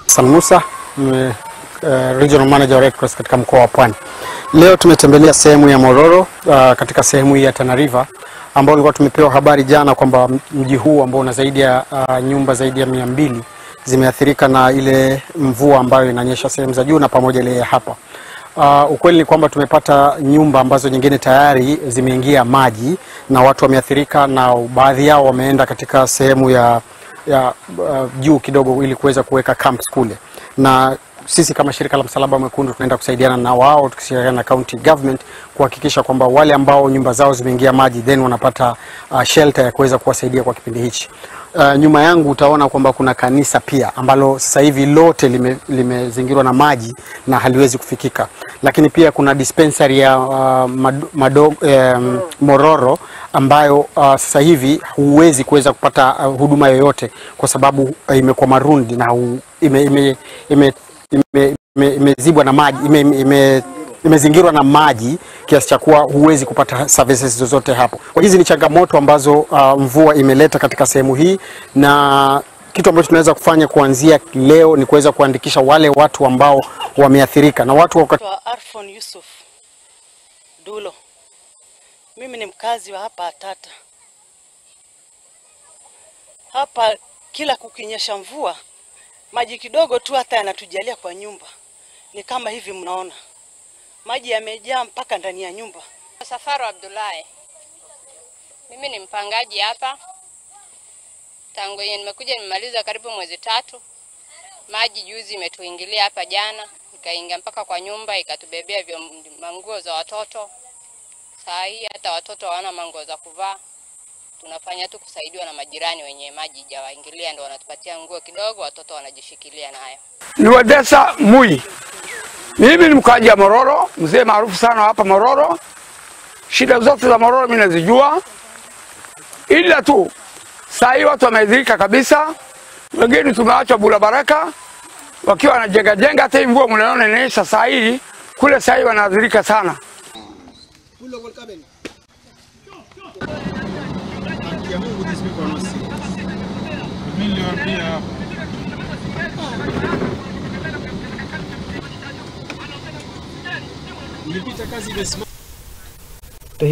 Hassan Musa, Regional Manager Red Cross katika mkoa wa Pwani. Leo tumetembelea sehemu ya Mororo, katika sehemu hii ya Tana River, ambao tulikuwa tumepewa habari jana kwamba mji huu ambao una zaidi ya nyumba zaidi ya 200 zimeathirika na ile mvua ambayo inanyesha sehemu za juu na pamoja ile hapa. Ukweli ni kwamba tumepata nyumba ambazo nyingine tayari zimeingia maji na watu wameathirika, na baadhi yao wameenda katika sehemu ya juu kidogo ili kuweza kuweka camps kule. Na sisi kama shirika la Msalaba Mwekundu tunaenda kusaidiana na wao tukishirikiana na county government kuhakikisha kwamba wale ambao nyumba zao zimeingia maji then wanapata shelter ya kuweza kuwasaidia kwa kipindi hichi. Nyuma yangu utaona kwamba kuna kanisa pia ambalo sasa hivi lote limezingirwa na maji na haliwezi kufikika. Lakini pia kuna dispensary ya Mororo ambayo sasa hivi huwezi kuweza kupata huduma yoyote kwa sababu imekuwa marundi na imezibwa na maji, imezingirwa na maji kiasi cha kuwa huwezi kupata services zozote hapo. Kwa hizi ni changamoto ambazo mvua imeleta katika sehemu hii, na kitu ambacho tunaweza kufanya kuanzia leo ni kuweza kuandikisha wale watu ambao wameathirika. Na watu wa Arfon Yusuf Dulo. Mimi ni mkazi wa hapa Atata. Hapa kila kukinyesha mvua, maji kidogo tu hata yanatujalia kwa nyumba. Ni kama hivi mnaona. Maji yamejaa mpaka ndani ya nyumba. Safaro Abdullahi. Mimi ni mpangaji hapa. Tangu nimekuja nimemaliza karibu mwezi 3. Maji juzi imetuingilia hapa jana, ikaingia mpaka kwa nyumba, ikatubebea manguo za watoto. Saa hii hata watoto hawana manguo za kuvaa. Tunafanya tu kusaidiwa na majirani wenye maji hajawaingilia, ndio wanatupatia nguo kidogo, watoto wanajishikilia nayo. Ni Wadesa Mui. Mimi ni mkaji wa Mororo, mzee maarufu sana hapa Mororo. Shida zote za Mororo mimi nazijua. Ila tu saa hii watu wameadhirika kabisa. Wengine tumeacha bula baraka wakiwa wanajenga jenga, hata mvua mnaona inaisha saa hii kule, saa hii wanaadhirika sana. Nilipita kazi imesimama.